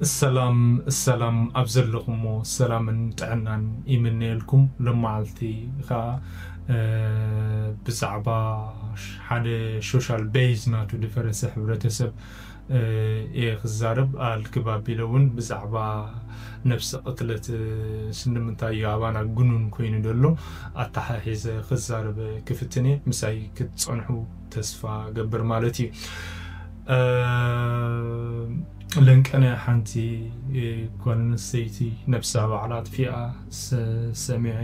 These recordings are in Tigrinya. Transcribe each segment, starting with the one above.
ሰላም ሰላም፣ ኣብ ዘለኹሞ ሰላምን ጥዕናን ይምነየልኩም። ሎመዓልቲ ኸዓ ብዛዕባ ሓደ ሶሻል ቤዝ ናቱ ዝፈረሰ ሕብረተሰብ እየ ክዛረብ። ኣልክብ ኣቢለ እውን ብዛዕባ ነብሰ ቅትለት፣ ስለምንታይ እዩ ኣባና ግኑን ኮይኑ ዘሎ ኣተሓሒዘ ክዛረብ ክፍትን እየ። ምሳይ ክትጸንሑ ተስፋ ገብር ማለት እዩ። ለንቀነ ሓንቲ ጓል ኣንስተይቲ ነብሳ ባዕላ ኣጥፊኣ ሰሚዐ፣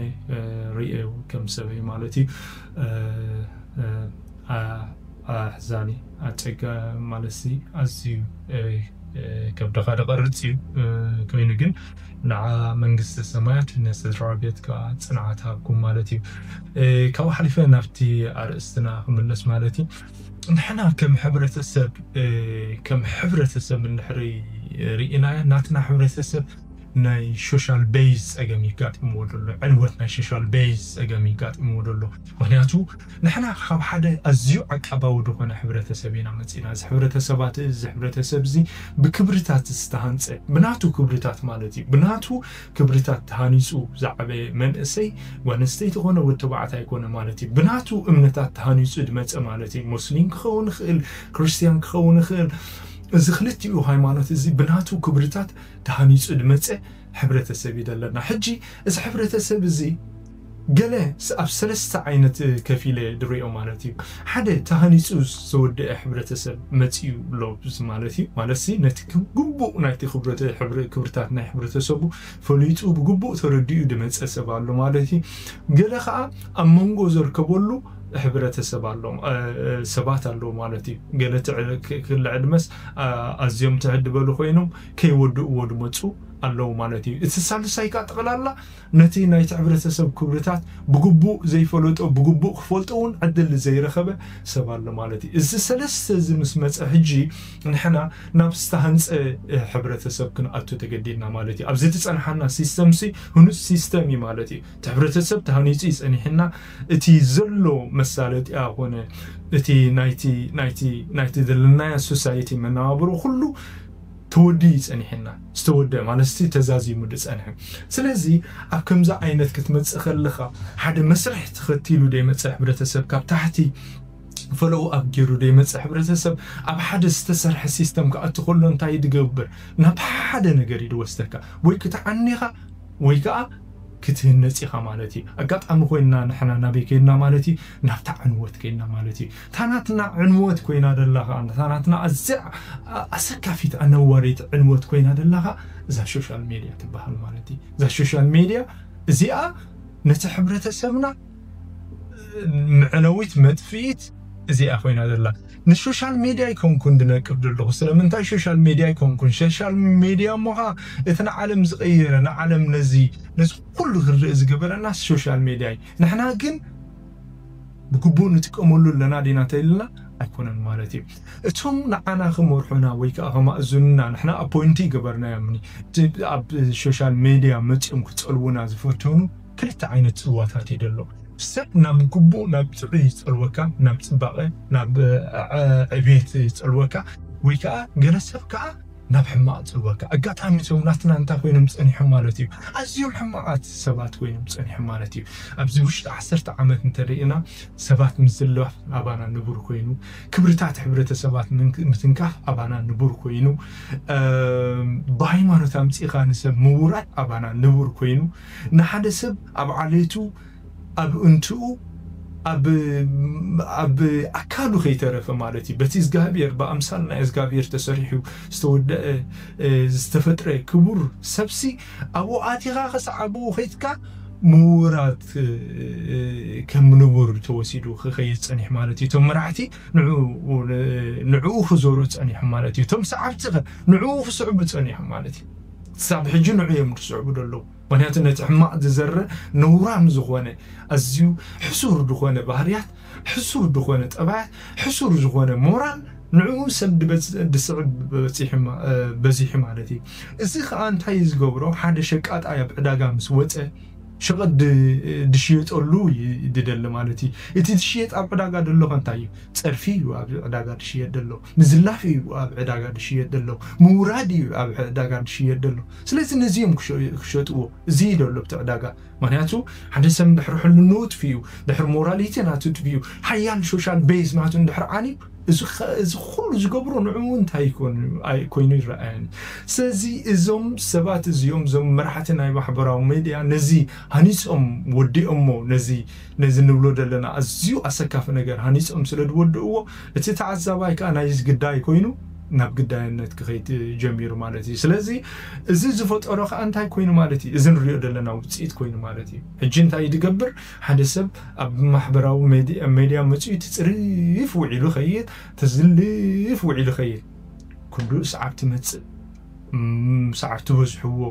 ርእየ ከም ሰበይ ማለት እዩ። ኣሕዛኒ ኣጨጋ ማለት ሲ ኣዝዩ ከብድኻ ደቐርጽ እዩ ኮይኑ፣ ግን ንዓ መንግስተ ሰማያት ንስድራ ቤት ከዓ ጽንዓት ሃብኩም ማለት እዩ። ካብኡ ሓሊፈ ናብቲ ኣርእስትና ክምለስ ማለት እዩ። ንሕና ከም ሕብረተሰብ ከም ሕብረተሰብ እንድሕሪ ርኢናዮ፣ ናትና ሕብረተሰብ ናይ ሶሻል ቤዝ ጸገም ይጋጥምዎ ዘሎ፣ ዕንወት ናይ ሶሻል ቤዝ ጸገም ይጋጥምዎ ዘሎ። ምክንያቱ ንሕና ካብ ሓደ ኣዝዩ ዓቃባዊ ዝኾነ ሕብረተሰብ ኢና መጺና። እዚ ሕብረተሰባት እዚ ሕብረተሰብ እዚ ብክብርታት ዝተሃንጸ፣ ብናቱ ክብርታት ማለት እዩ፣ ብናቱ ክብርታት ተሃኒጹ ዝዓበየ መንእሰይ፣ ጓል ኣንስተይቲ ኮነ ወዲ ተባዕታይ ኮነ ማለት እዩ፣ ብናቱ እምነታት ተሃኒጹ ዝመጸ ማለት እዩ። ሙስሊም ክኸውን ይኽእል፣ ክርስትያን ክኸውን ይኽእል። እዚ ክልቲኡ ሃይማኖት እዚ ብናቱ ክብርታት ተሃኒጹ ዝመጸ ሕብረተሰብ እዩ ዘለና። ሕጂ እዚ ሕብረተሰብ እዚ ገለ ስ-፣ ኣብ ሰለስተ ዓይነት ከፊለ ድሪኦ ማለት እዩ። ሓደ ተሃኒጹ ዝተወደአ ሕብረተሰብ መጺኡ ኣሎ እዚ ማለት እዩ። ማለት ሲ ነቲ ግቡእ ናይቲ ክብረተ-፣ ሕብረ-፣ ክብርታት ናይ ሕብረተሰቡ ፈሊጡ ብግቡእ ተረዲኡ ድመጸ ሰብ ኣሎ ማለት እዩ። ገለ ኸዓ ኣብ መንጎ ዘርከበሉ ሕብረተሰብ ኣሎ፣ እ፣ ሰባት ኣለዉ ማለት እዩ። ገለ ትዕ-፣ ክ-፣ ክለ ዕድመስ፣ ኣ-፣ ኣዝዮም ትሕት ዝበሉ ኮይኖም ከይወድእዎ ድመጹ ኣለዉ ማለት እዩ። እቲ ሳልሳይ ከዓ ጠቕላላ ነቲ ናይቲ ሕብረተሰብ ክብርታት ብግቡእ ዘይፈለጦ፣ ብግቡእ ክፈልጦ እውን ዕድል ዘይረኸበ ሰብ ኣሎ ማለት እዩ። እዚ ሰለስተ እዚ ምስ መጸ ሕጂ ንሕና ናብ ዝተሃንጸ፣ እ፣ ሕብረተሰብ ክንኣቱ ተገዲድና ማለት እዩ። ኣብዚ ዝጸንሓና ሲስተም ሲ ህኑጽ ሲስተም እዩ ማለት እዩ። እቲ ሕብረተሰብ ተሃኒጹ እዩ ጸኒሕና። እቲ ዘሎ መሳለጥያ ኮነ እቲ ናይቲ፣ ናይቲ፣ ናይቲ ዘለናዮ ሶሳይቲ መነባብሮ ኩሉ ተወዲኡ ይጸኒሕና። ዝተወደአ ማለት እቲ ተዛዚሙ ዝጸንሐ። ስለዚ ኣብ ከምዚ ዓይነት ክትመጽእ ከለኻ ሓደ መስርሕ ተኸቲሉ ዘይመጽእ ሕብረተሰብ ካብ ታሕቲ ፈለው ኣብ ገይሩ ዘይመጽእ ሕብረተሰብ ኣብ ሓደ ዝተሰርሐ ሲስተም ክኣቱ ከሎ እንታይ ድገብር? ናብ ሓደ ነገር እዩ ድወስደካ። ወይ ክትዓኒኻ ወይ ከዓ ክትህነጽ ኢኻ ማለት እዩ። ኣጋጣሚ ኮይንና ንሕና ናበይ ከይድና ማለት እዩ? ናብታ ዕንወት ከይድና ማለት እዩ። እታ ናትና ዕንወት ኮይና ደላ ከዓ፣ እታ ናትና ኣዝያ ኣሰካፊት ኣነዋሪት ዕንወት ኮይና ደላ ከዓ እዛ ሶሻል ሜድያ ትበሃል ማለት እዩ። እዛ ሶሻል ሜድያ እዚኣ ነቲ ሕብረተሰብና መዕነዊት መጥፍኢት እዚኣ ኮይና ዘላ። ንሶሻል ሜድያ ኣይኮንኩን ድነቅፍ ዘለኹ። ስለምንታይ ሶሻል ሜድያ ኣይኮንኩን? ሶሻል ሜድያ እሞ ኸዓ እቲ ንዓለም ዝቐየረ፣ ንዓለም ነዚ፣ ነዚ ኩሉ ክንርኢ ዝገበረና ሶሻል ሜድያ እዩ። ንሕና ግን ብግቡእ ንጥቀመሉ ኣለና ዲና ተይልና ኣይኮነን ማለት እዩ። እቶም ንዓና ክመርሑና ወይ ከዓ ከማእዙንና ንሕና ኣፖይንቲ ይገበርናዮም። እቲ ኣብ ሶሻል ሜድያ መፂኦም ክፀልዉና ዝፈተኑ ክልተ ዓይነት ፅልዋታት እዩ ዘሎ። ሰብ ናብ ግቡእ፣ ናብ ጥዑይ ይፀልወካ፣ ናብ ፅባቐ፣ ናብ ዕ-፣ ዕብየት ይፀልወካ፣ ወይ ከዓ ገለ ሰብ ከዓ ናብ ሕማቕ ይፀልወካ። ኣጋጣሚ እቶም ናትና እንታይ ኮይኖም ፀኒሖም ማለት እዩ? ኣዝዮም ሕማቓት ሰባት ኮይኖም ፀኒሖም ማለት እዩ። ኣብዚ ውሽጢ ዓሰርተ ዓመት እንተሪእና ሰባት ምዝላፍ ኣባና ንቡር ኮይኑ፣ ክብርታት ሕብረተሰባት ምንክ-፣ ምትንካፍ ኣባና ንቡር ኮይኑ፣ እም፣ ብሃይማኖት ኣምፂኻ ንሰብ ምውራድ ኣባና ንቡር ኮይኑ፣ ንሓደ ሰብ ኣብ ዓሌቱ፣ ኣብ እንትኡ፣ ኣብ፣ ኣብ ኣካሉ ከይተረፈ ማለት እዩ። በቲ እግዚኣብሔር፣ ብኣምሳል ናይ እግዚኣብሔር ተሰሪሑ ዝተወደአ፣ እ፣ ዝተፈጥረ ክቡር ሰብሲ ኣብኡ ኣቲኻ ክሳዕ ኣብኡ ከይድካ ምውራድ፣ እ፣ ከም ንቡር ተወሲዱ ክኸይድ ጸኒሑ ማለት እዩ። እቶም መራሕቲ ንዕኡ፣ ንዕኡ ክዞሩ ጸኒሑ ማለት እዩ። እቶም ሰዓብቲ ኸ ንዕኡ ክስዕቡ ጸኒሑ ማለት እዩ። ክሳብ ሕጂ ንዑ እዮም ዝስዕቡ ዘለዉ። ምክንያቱ ነቲ ሕማቕ ዝዘርእ ነውራም ዝኾነ፣ ኣዝዩ ሕሱር ዝኾነ ባህርያት፣ ሕሱር ዝኾነ ጠባያት፣ ሕሱር ዝኾነ ሞራል ንዕኡ ሰብ ድበጽ-፣ ድስዕብ በጺሑ ማ-፣ እ፣ በዚሑ ማለት እዩ። እዚ ኸኣ እንታይ እዩ ዝገብሮ? ሓደ ሸቃጣይ ኣብ ዕዳጋ ምስ ወጸ፣ ሸቐጥ ድ- ድሽየጠሉ እዩ ድደሊ ማለት እዩ። እቲ ድሽየጥ ኣብ ዕዳጋ ደሎ ከ እንታይ እዩ? ጸርፊ እዩ ኣብ ዕዳጋ ድሽየጥ ደሎ፣ ምዝላፍ እዩ ኣብ ዕዳጋ ድሽየጥ ደሎ፣ ምውራድ እዩ ኣብ ዕዳጋ ድሽየጥ ደሎ። ስለዚ ነዚ እዮም ክሸ- ክሸጥዎ፣ እዚ እዩ ደሎ ኣብቲ ዕዳጋ። ምክንያቱ ሓደ ሰብ ድሕሪ ሕልንኡ ጥፊኡ፣ ድሕሪ ሞራሊቲ ናቱ ጥፊኡ፣ ሓያል ሶሻል ቤዝ ናቱ እንድሕር ዓንዩ፣ እዚ ከ- እዚ ኩሉ ዝገብሮ ንዕኡ እንታይ ይኮን ኣይ- ኮይኑ ይረኣየኒ። ስለዚ እዞም ሰባት እዚኦም፣ እዞም መራሕቲ ናይ ማሕበራዊ ሜድያ ነዚ ሃኒፆም ወዲኦሞ፣ ነዚ ነዚ ንብሎ ዘለና ኣዝዩ ኣሰካፊ ነገር ሃኒፆም ስለ ዝወድእዎ፣ እቲ ተዓዛባይ ከዓ ናይዚ ግዳይ ኮይኑ ናብ ግዳይነት ክኸይድ ጀሚሩ ማለት እዩ። ስለዚ እዚ ዝፈጠሮ ከዓ እንታይ ኮይኑ ማለት እዩ? እዚ ንሪኦ ዘለና ውፅኢት ኮይኑ ማለት እዩ። ሕጂ እንታይ ድገብር? ሓደ ሰብ ኣብ ማሕበራዊ ሜዲ- ሜድያ መፅኡ ትፅርፍ ውዒሉ ኸይድ፣ ተዝልፍ ውዒሉ ኸይድ፣ ክንዱ ሰዓብ ትመፅእ፣ ም፣ ሰዓብ ትበዝሕዎ፣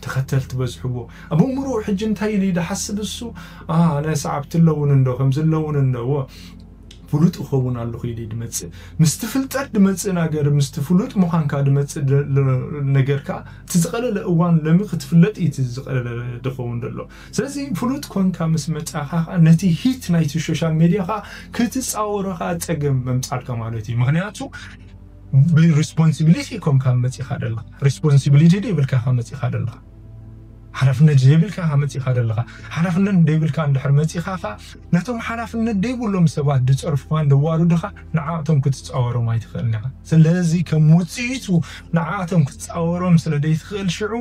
ተኸተል ትበዝሕዎ። ኣብ እምርኡ ሕጂ እንታይ ኢሉ ድሓስብ እሱ? ኣ፣ ናይ ሰዓብቲ ኣለውን እንዶ፣ ከምዚ ኣለውን እንዶ፣ እዎ፣ ፍሉጥ እኸውን ኣለኹ ኢሉ ድመፅእ። ምስቲ ፍልጠት ድመፅእ ነገር፣ ምስቲ ፍሉጥ ምዃንካ ድመፅእ ደ- ለ- ነገር ከዓ፣ እቲ ዝቐለለ እዋን ለሚ ክትፍለጥ እዩ እቲ ዝቐለለ ድኸውን ደሎ። ስለዚ ፍሉጥ ኮንካ ምስ መጻኻ ከዓ፣ ነቲ ሂት ናይቲ ሶሻል ሜድያ ከዓ ክትፃወሮ ከዓ ፀገም መምፃልካ ማለት እዩ። ምክንያቱ ብሪስፖንሲቢሊቲ ኮንካ መፂኻ ደለኻ። ሪስፖንሲቢሊቲ ደይብልካ ካ መፂኻ ደለኻ። ሓላፍነት ዘይብልካ ካ መፂኻ ደለኻ። ሓላፍነት ደይብልካ እንድሕር መፂኻ ካ፣ ነቶም ሓላፍነት ደይብሎም ሰባት ድፀርፉኻን ደዋርዱኻ ንዓቶም ክትፃወሮም ኣይትኽእልን ኢኻ። ስለዚ ከም ውፅኢቱ ንዓቶም ክትፃወሮም ስለ ደይትኽእል ሽዑ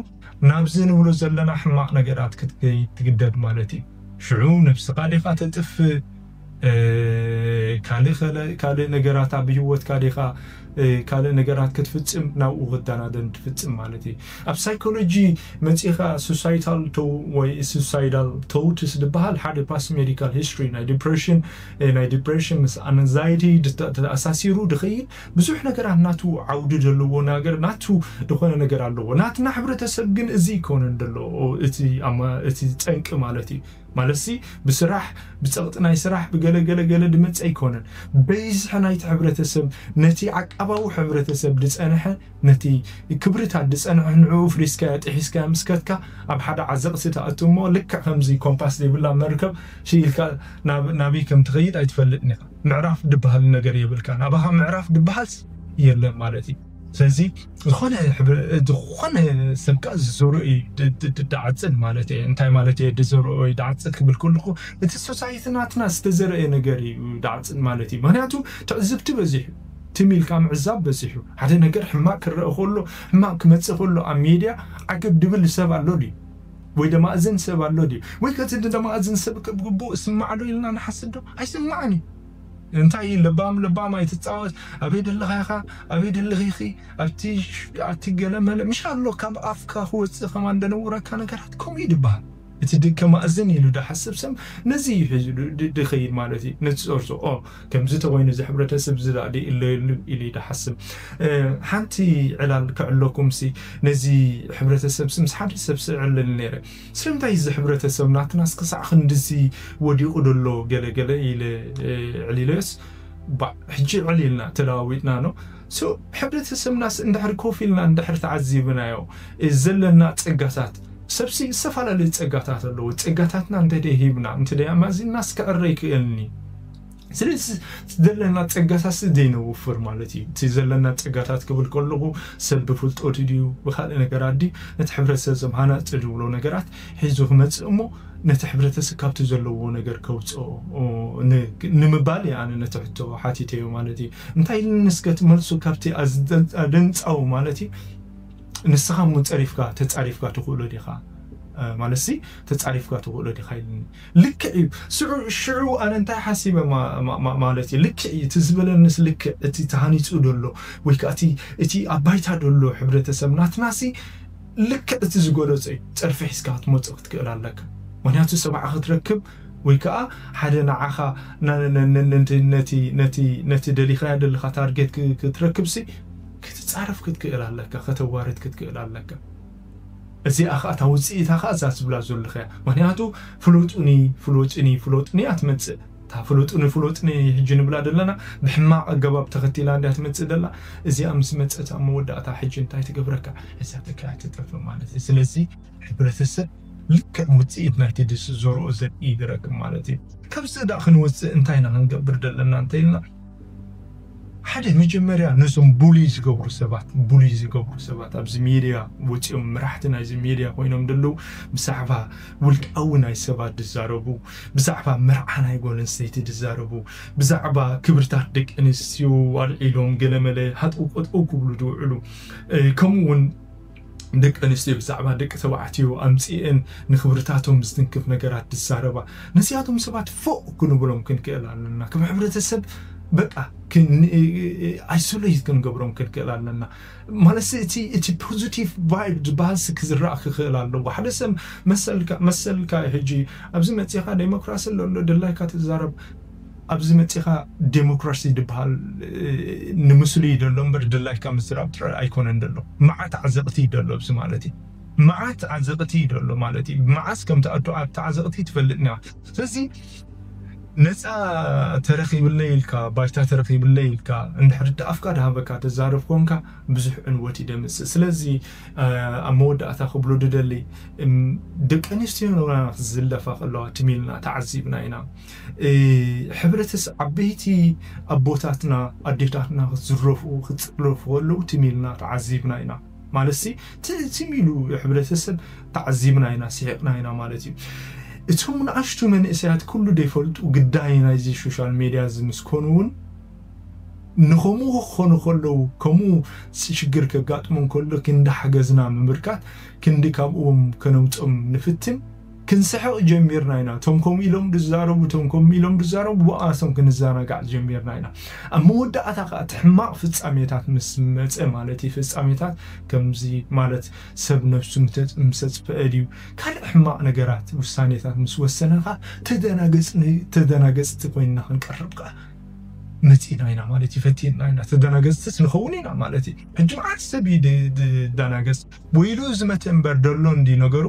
ናብዚ ንብሎ ዘለና ሕማቕ ነገራት ክትከይድ ትግደድ ማለት እዩ። ሽዑ ነብስኻ ዲኻ ተጥፍእ፣ እ፣ ካልእ ከለ- ካልእ ነገራት ኣብ ህይወትካ ዲኻ፣ እ፣ ካልእ ነገራት ክትፍጽም ናብኡ ክደናደን ትፍጽም ማለት እዩ። ኣብ ሳይኮሎጂ መጺኻ ሱሳይታል ተው ወይ ሱሳይዳል ተውትስ ዝበሃል ሓደ ፓስት ሜዲካል ሂስትሪ ናይ ዲፕሬሽን፣ እ፣ ናይ ዲፕሬሽን ምስ ኣንዛይቲ ድተ- ተኣሳሲሩ ድኸይድ ብዙሕ ነገራት ናቱ ዓውዲ ዘለዎ ነገር ናቱ ዝኾነ ነገር ኣለዎ። ናትና ሕብረተሰብ ግን እዚ ይኮነን ዘሎ እቲ ኣማ- እቲ ጠንቂ ማለት እዩ። ማለት ሲ ብስራሕ ብፀቕጢ ናይ ስራሕ ብገለ ገለ ገለ ድመፀ ኣይኮነን። በይዝሐ ናይቲ ሕብረተሰብ ነቲ ዓቃባዊ ሕብረተሰብ ድፀንሐ ነቲ ክብርታት ድፀንሐ ንዕኡ ፍሪስካዮ ጥሒስካዮ ምስከትካ ኣብ ሓደ ዓዘቕቲ ተኣቱ እሞ ልክዕ ከምዚ ኮምፓስ ዘይብላ መርከብ ሽኢልካ ናብ- ናበይ ከም ትኸይድ ኣይትፈልጥን ኢኻ። ምዕራፍ ድበሃል ነገር የብልካን። ኣባኻ ምዕራፍ ድበሃልስ የለን ማለት እዩ። ስለዚ ዝኾነ ሕብረ- ዝኾነ ሰብ ከኣ ዝዘርኦ እዩ ድ- ድ- ድ- ድዓጽድ ማለት እየ። እንታይ ማለት እየ ድዘርኦ ወይ ድዓጽድ ክብል ከለኹ እቲ ሶሳይቲ ናትና ዝተዘርአ ነገር እዩ ድዓጽድ ማለት እዩ። ምክንያቱ ትዕዝብቲ በዚሑ፣ ትም ኢልካ ምዕዛብ በዚሑ። ሓደ ነገር ሕማቕ ክረአ ከሎ፣ ሕማቕ ክመጽእ ከሎ ኣብ ሜድያ ዓገብ ድብል ሰብ ኣሎ ድዩ? ወይ ደማእዝን ሰብ ኣሎ ድዩ? ወይ ከቲ ደማእዝን ሰብ ግቡእ ስማዕ ዶ ኢልና ንሓስብ ዶ? ኣይስማዕን እዩ። እንታይ ለባም ለባም ኣይትፃወት፣ ኣበይ ደለኻ ኢኻ፣ ኣበይ ደለኺ ኢኺ፣ ኣብቲ ሽ- ኣቲ ገለመለ ምሽ ኣሎ ካብ ኣፍካ ክወፅእ ከማን ደነውረካ ነገራት ከምኡ እዩ ድበሃል። እቲ ድ- ከማእዝን ኢሉ ድሓስብ ሰብ ነዚ እዩ ሒዙ ድ- ድ- ድኸይድ ማለት እዩ። ነቲ ፀርሶ ኦ ከምዚ ተኮይኑ እዚ ሕብረተሰብ እዚ ዳኣ ድእለየሉ ኢሉ እዩ ድሓስብ። እ፣ ሓንቲ ዕላል ክዕለኩም ሲ ነዚ ሕብረተሰብ ሲ ምስ ሓደ ሰብ ስዕልል ነይረ። ስለምንታይ እዚ ሕብረተሰብ ናትናስ ክሳዕ ክንድዚ ወዲቑ ደሎ ገለ ገለ ኢለ፣ እ፣ ዕሊለዮስ፣ ባ- ሕጂ ዕሊልና ተለዋዊጥና ነው። ሶ፣ ሕብረተሰብናስ እንድሕር ኮፍ ኢልና እንድሕር ተዓዚብናዮ፣ እ፣ ዘለና ጸጋታት፣ ሰብሲ ዝተፈላለዩ ጸጋታት ኣለዎ። ጸጋታትና እንተ ደይ ሂብና፣ እንተ ደይ ኣማዚንናስ ክዕረ ይክእልኒ። ስለዚ ዘለና ጸጋታት ሲ ዘይነውፍር ማለት እዩ። እቲ ዘለና ጸጋታት ክብል ከለኹ ሰብ ብፍልጠቱ ድዩ ብኻልእ ነገራት ድዩ ነቲ ሕብረተሰብ ሃናጺ ዝብሎ ነገራት ሒዙ ክመጽእ እሞ ነቲ ሕብረተሰብ ካብቲ ዘለዎ ነገር ከውፅኦ ን- ንምባል እየ ኣነ ነቲ ሕቶ ሓቲተዮ ማለት እዩ። እንታይ ኢልኒ እስከ እቲ መልሱ ካብቲ ኣዝደ- ኣደንፃዊ ማለት እዩ ንስኻ እውን ፀሪፍካ ተፃሪፍካ ትኽእሎ ዲኻ? እ፣ ማለት ሲ ተፃሪፍካ ትኽእሎ ዲኻ ኢልኒ። ልክዕ እዩ። ስዑ- ሽዑ ኣነ እንታይ ሓሲበ ማ- ማ- ማ- ማለት እዩ ልክዕ እዩ እቲ ዝበለንስ ልክዕ እቲ ተሃኒፁ ደሎ ወይ ከዓ እቲ እቲ ኣብ ባይታ ደሎ ሕብረተሰብ ናትናሲ ልክዕ እቲ ዝጎለፀ እዩ። ፀርፊ ሒዝካ ክትመፅእ ክትክእል ኣለካ። ምክንያቱ ሰብዓ ክትረክብ ወይ ከዓ ሓደ ንዓኻ ነ- ነ- ነ- ነ- ነቲ ነቲ ነቲ ደሊኻዮ ደለኻ ታርጌት ክ- ክትረክብሲ ክትፃረፍ ክትክእል ኣለካ፣ ከተዋርድ ክትክእል ኣለካ። እዚኣ ከዓ እታ ውፅኢታ ከዓ እዛ ዝብላ ዘለኽያ። ምክንያቱ ፍለጡኒ ፍለጡኒ ፍለጡኒ እያ ትመፅእ። እታ ፍለጡኒ ፍለጡኒ ሕጂ ንብላ ዘለና ብሕማቕ ኣገባብ ተኸቲላ እንድያ ትመፅእ ደላ። እዚኣ ምስ መፀት ኣብ መወዳእታ ሕጂ እንታይ ትገብረካ? እዛ ትካ ትጠፍእ ማለት እዩ። ስለዚ ሕብረተሰብ ልክዕ ውፅኢት ናይቲ ድስ ዘርኦ ዘርኢ ይረክብ ማለት እዩ። ካብዚ ዳ ክንወፅእ እንታይ ኢና ክንገብር ዘለና እንተኢልና፣ ሓደ መጀመርያ ነዞም ቡሊ ዝገብሩ ሰባት ቡሊ ዝገብሩ ሰባት ኣብዚ ሚድያ ወፂኦም መራሕቲ ናይዚ ሚድያ ኮይኖም ዘለዉ ብዛዕባ ውልቃዊ ናይ ሰባት ዝዛረቡ፣ ብዛዕባ መርዓ ናይ ጓል ኣንስተይቲ ዝዛረቡ፣ ብዛዕባ ክብርታት ደቂ ኣንስትዮ ኣልዒሎም ገለመለ ሃጠው ቀጠው ክብሉ ዝውዕሉ፣ ከምኡ እውን ደቂ ኣንስትዮ ብዛዕባ ደቂ ተባዕትዮ ኣምፅኤን ንክብርታቶም ዝትንክፍ ነገራት ዝዛረባ፣ ነዚኣቶም ሰባት ፎእ ክንብሎም ክንክእል ኣለና። ከም ሕብረተሰብ በቃ ኣይሶሌት ክንገብሮም ክንክእል ኣለና። ማለት እቲ እቲ ፖዚቲቭ ቫይብ ዝበሃል ክዝረእ ክኽእል ኣለዎ። ሓደ ሰብ መሰልካ መሰልካ ሕጂ ኣብዚ መፅኻ ዴሞክራሲ ኣሎ ኣሎ ድላይካ ትዛረብ። ኣብዚ መፂኻ ዴሞክራሲ ዝበሃል ንምስሉ እዩ ዘሎ እምበር ድላይካ ምዝራብ ጥራይ ኣይኮነን ዘሎ። መዓት ዓዘቕቲ እዩ ዘሎ ኣብዚ ማለት እዩ። መዓት ዓዘቕቲ እዩ ዘሎ ማለት እዩ። መዓስ ከም ትኣቱ ኣብቲ ዓዘቕቲ ትፈልጥ ኒኻ። ስለዚ ነፃ ተረኺብለይ ኢልካ ባይታ ተረኺብለይ ኢልካ እንድሕር ኣፍካ ድሃበካ ተዛረብ ኮንካ ብዙሕ ዕንወት ይደምፅእ። ስለዚ ኣብ መወዳእታ ክብሎ ድደሊ ደቂ ኣንስትዮ ነውና ዝለፋ ከለዋ ትሚልና ተዓዚብና ኢና። ሕብረተሰብ ዓበይቲ ኣቦታትና ኣዴታትና ክዝረፉ ክፅረፉ ከለዉ ትሚልና ተዓዚብና ኢና። ማለት ሲ ትም ኢሉ ሕብረተሰብ ተዓዚብና ኢና ስሒቕና ኢና ማለት እዩ። እቶም ንኣሽቱ መንእሰያት ኩሉ ዘይፈልጡ ግዳይ ናይዚ ሶሻል ሜድያ እዚ ምስ ኮኑ እውን ንኸምኡ ክኾኑ ከለዉ ከምኡ ሽግር ከጋጥሞም ከሎ ክንዲ ሓገዝና ምምርካት ክንዲ ካብኦም ከነውፅኦም ንፍትን ክንስሕቕ ጀሚርና ኢና። እቶም ከምኡ ኢሎም ዝዛረቡ እቶም ከምኡ ኢሎም ዝዛረቡ ብኣሶም ክንዘናጋዕ ጀሚርና ኢና። ኣብ መወዳእታ ከዓ እቲ ሕማቕ ፍጻሜታት ምስ መፀ ማለት እዩ ፍጻሜታት ከምዚ ማለት ሰብ ነብሱ ምሰፅፍአ ድዩ ካልእ ሕማቕ ነገራት ውሳኔታት ምስ ወሰነ ከዓ ተደናገፅቲ ኮይንና ክንቀርብ ከዓ መፂና ኢና ማለት እዩ። ፈቲና ኢና ተደናገፅትስ ንኸውን ኢና ማለት እዩ። ሕጂ መዓት ሰብ እዩ ዝደናገፅ ወይሉ ዝመተ እምበር ደሎ እንዲ ነገሩ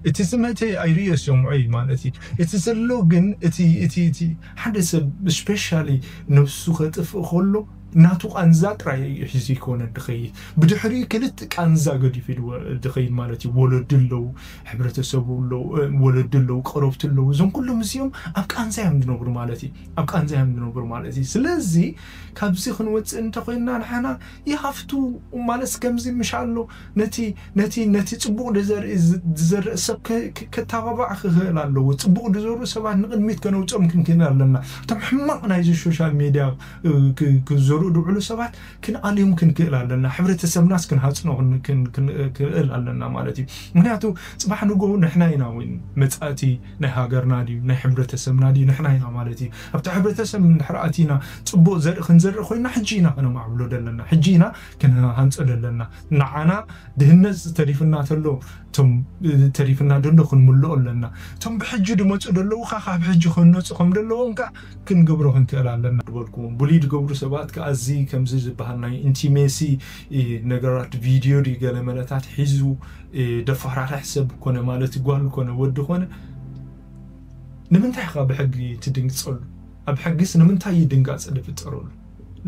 እቲ ዝመተ ኣይርእዮ ስምዖ እዩ ማለት እዩ። እቲ ዘሎ ግን እቲ እቲ እቲ ሓደ ሰብ ስፔሻሊ ነብሱ ከጥፍእ ከሎ ናቱ ቃንዛ ጥራይ እዩ ሒዙ ይኮነ ድኸይድ ብድሕሪኡ ክልተ ቃንዛ ገዲፉ ድኸይድ ማለት እዩ። ወለዱ ኣለዉ፣ ሕብረተሰቡ ኣለዉ፣ ወለዱ ኣለዉ፣ ቀረብቱ ኣለዉ። እዞም ኩሎም እዚኦም ኣብ ቃንዛ እዮም ዝነብሩ ማለት እዩ። ኣብ ቃንዛ እዮም ዝነብሩ ማለት እዩ። ስለዚ ካብዚ ክንወፅእ እንተኮይንና ንሓና ይሃፍቱ ማለት ከምዚ ምሽ ኣሎ ነቲ ነቲ ነቲ ጽቡቕ ዝዘርኢ ዝዘርእ ሰብ ከተባባዕ ክኽእል ኣለዎ። ጽቡቕ ዝዘርኡ ሰባት ንቕድሚት ከነውፅኦም ክንክእል ኣለና። እቶም ሕማቕ ናይዚ ሶሻል ሜድያ ክዘርኡ ዝውዕሉ ሰባት ክንኣልዮም ክንክእል ኣለና። ሕብረተሰብናስ ክንሃፅኖ ክንክእል ኣለና ማለት እዩ። ምክንያቱ ፅባሕ ንጎ ንሕና ኢና እውን መፃእቲ ናይ ሃገርና ድዩ ናይ ሕብረተሰብና ድዩ ንሕና ኢና ማለት እዩ። ኣብቲ ሕብረተሰብ እንድሕር ኣቲና ፅቡቕ ዘርኢ ክንዘርእ ኮይና ሕጂ ኢና ከነማዕብሎ ዘለና። ሕጂ ኢና ክንሃንፆ ዘለና። ንዓና ድህነት ተሪፍና ተሎ እቶም ተሪፍና ደሎ ክንምልኦ ኣለና። እቶም ብሕጂ ድመፁ ደለዉ ካ ካብ ሕጂ ክህነፁ ከም ደለዎም ካ ክንገብሮ ክንክእል ኣለና። ዝበልኩዎም ቡሊ ዝገብሩ ሰባት ከዓ እዚ ከምዚ ዝበሃል ናይ ኢንቲሜሲ ነገራት ቪድዮ ድዩ ገለ መለታት ሒዙ ደፋራራሕ ሰብ ኮነ ማለት ጓል ኮነ ወዲ ኮነ ንምንታይ ኢኻ ብሕጊ ትድንግፀሉ? ኣብ ሕጊስ ንምንታይ እዩ ድንጋፀ ዝፍጠረሉ?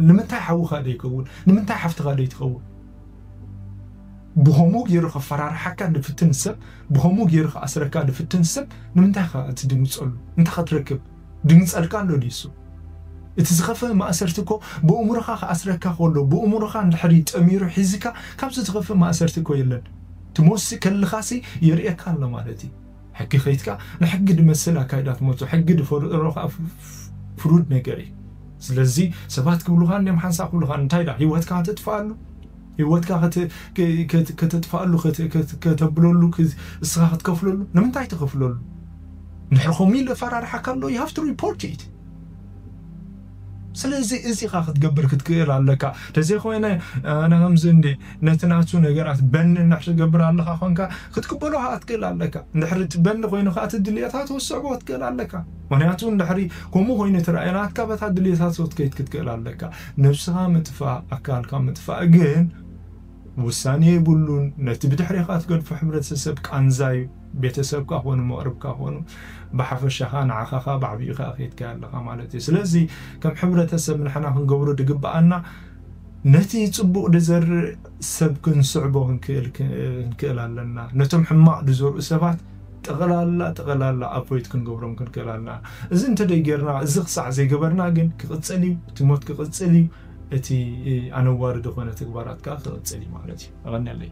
ንምንታይ ሓውኻ ደይከውን? ንምንታይ ሓፍትኻ ደይትኸውን? ብኸምኡ ገይሩ ከፈራርሓካ ድፍትን ሰብ ብኸምኡ ገይሩ ከኣስረካ ድፍትን ሰብ ንምንታይ ኢኻ ትድንግፀሉ? እንታይ ክትረክብ ድንግፀልካ ኣሎ ድዩ እሱ? እቲ ዝኸፈ ማእሰርቲ እኮ ብእምሮኻ ክኣስረካ ከሎ ብእምሮኻ እንድሕሪ ጠሚሩ ሒዝካ ካብዚ ዝኸፈ ማእሰርቲ እኮ የለን። ትሞሲ ከልኻሲ የርእየካ ኣሎ ማለት እዩ። ሕጊ ከይትካ ንሕጊ ድመስል ኣካይዳ ትመፁ ሕጊ ድፈርሮ ከዓ ፍሩድ ነገር እዩ። ስለዚ ሰባት ክብሉኻ እንዲም ሓንሳእ ክብሉኻ እንታይ ዳ ህይወትካ ከተጥፍኣሉ ህይወትካ ከተጥፍኣሉ ከተብለሉ እስኻ ክትከፍለሉ ንምንታይ ትከፍለሉ? እንድሕር ከምኡ ኢሉ ፈራርሓካ ኣሎ you have to report it። ስለዚ እዚኻ ክትገብር ክትክእል ኣለካ። ተዘይኮይነ ኣነ ከምዚ እንዲ ነቲ ናቱ ነገራት በኒ እንድሕር ትገብር ኣለኻ ኮንካ ክትቅበሎ ከዓ ትክእል ኣለካ። እንድሕሪ እቲ በኒ ኮይኑ ከዓ እቲ ድልየታት ወስዕቦ ክትክእል ኣለካ። ምክንያቱ እንድሕሪ ከምኡ ኮይኑ ትረኣየ ናትካ በታ ድልየታት ክትከይድ ክትክእል ኣለካ። ነብስኻ ምጥፋእ ኣካልካ ምጥፋእ ግን ውሳኔ የብሉን። ነቲ ብድሕሬኻ ትገድፎ ሕብረተሰብ ቃንዛ እዩ። ቤተሰብካ ኮኑ መቕርብካ ኮኑ ብሓፈሻኻ ንዓኻኻ ብዓብዩኻ ከይድካ ኣለኻ ማለት እዩ። ስለዚ ከም ሕብረተሰብ ንሕና ክንገብሮ ድግብኣና ነቲ ጽቡቕ ድዘርእ ሰብ ክንስዕቦ ክንክእል ኣለና። ነቶም ሕማቕ ድዘርኡ ሰባት ጠቕላላ ጠቕላላ ኣቮይድ ክንገብሮም ክንክእል ኣለና። እዚ እንተደይ ጌርና፣ እዚ ክሳዕ ዘይገበርና ግን ክቕጽል እዩ፣ እቲ ሞት ክቕጽል እዩ፣ እቲ ኣነዋሪ ዝኾነ ተግባራት ከዓ ክቕጽል እዩ ማለት እዩ። ኣቐንየለይ።